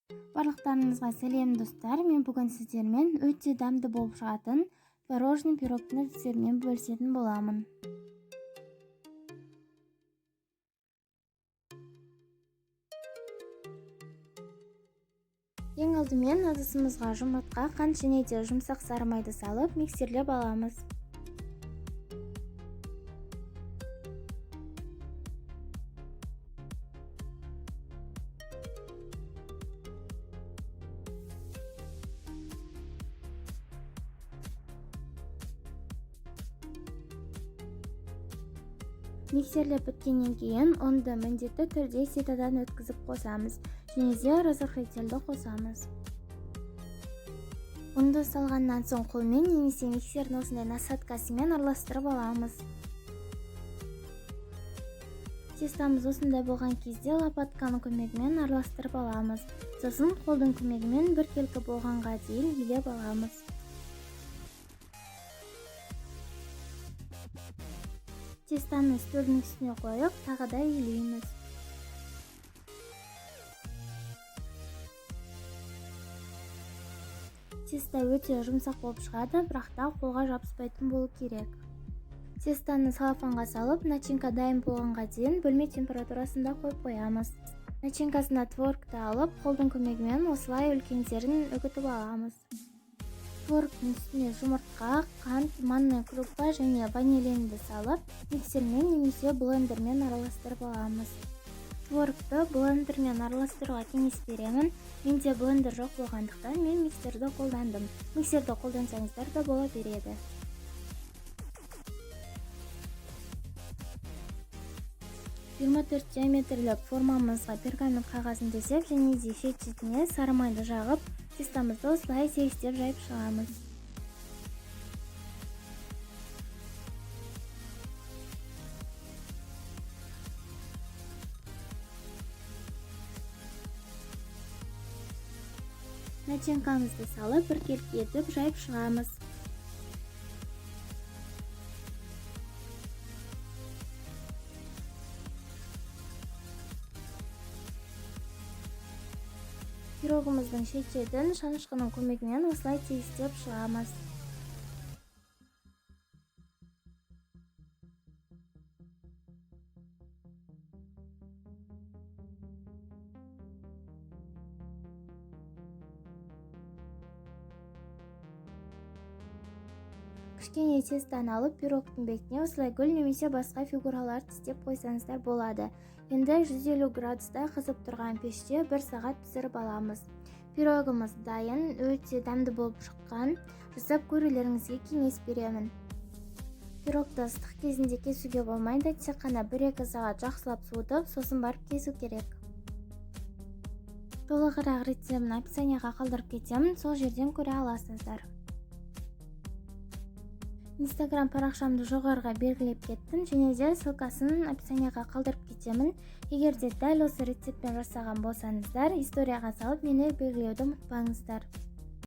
Барлықтарыңызға сәлем, достар! Мен бүгін сіздермен өте дәмді болып шығатын творожный пирогтың рецептімен бөлісетін боламын. Ең алдымен ыдысымызға жұмыртқа, қант және де жұмсақ сары майды салып, миксерлеп аламыз. Миксерлеп біткеннен кейін ұнды міндетті түрде ситодан өткізіп қосамыз және де разрыхлительді қосамыз. Ұнды салғаннан соң қолмен немесе миксердің осындай насадкасымен араластырып аламыз. Тестамыз осындай болған кезде лопатканың көмегімен араластырып аламыз. Сосын қолдың көмегімен біркелкі болғанға дейін илеп аламыз. Тестаны үстелдің үстіне қойып, тағы да илейміз. Теста өте жұмсақ болып шығады, бірақ та қолға жабыспайтын болу керек. Тестаны целлофанға салып, начинка дайын болғанға дейін бөлме температурасында қойып қоямыз. Начинкасына творогты алып, қолдың көмегімен осылай үлкендерін үгітіп аламыз. Творогтың үстіне жұмыртқа, қант, манная крупа және ванилинді салып, миксермен немесе блендермен араластырып аламыз. Творогты блендермен араластыруға кеңес беремін. Менде блендер жоқ болғандықтан мен миксерді қолдандым. Миксерді қолдансаңыздар да бола береді. 24 диаметрлік формамызға пергамент қағазын төсеп және де шет-шетіне сары майды жағып, тестамызды осылай тегістеп жайып шығамыз. Начинкамызды салып, біркелкі етіп жайып шығамыз. Пирогымыздың шет-шетін шанышқының көмегімен осылай тегістеп шығамыз. Кішкене тестаны алып, пирогтың бетіне осылай гүл немесе басқа фигуралар тістеп қойсаңыздар болады. Енді 150 градуста қызып тұрған пеште 1 сағат пісіріп аламыз. Пирогымыз дайын, өте дәмді болып шыққан. Жасап көрулеріңізге кеңес беремін. Пирогты ыстық кезінде кесуге болмайды, тек қана 1-2 сағат жақсылап суытып, сосын барып кесу керек. Толығырақ рецептін описанияға қалдырып кетемін, сол жерден көре аласыздар. Инстаграм парақшамды жоғарыға белгілеп кеттім және де ссылкасын описанияға қалдырып кетемін. Егер де дәл осы рецептпен жасаған болсаңыздар, историяға салып мені белгілеуді ұмытпаңыздар.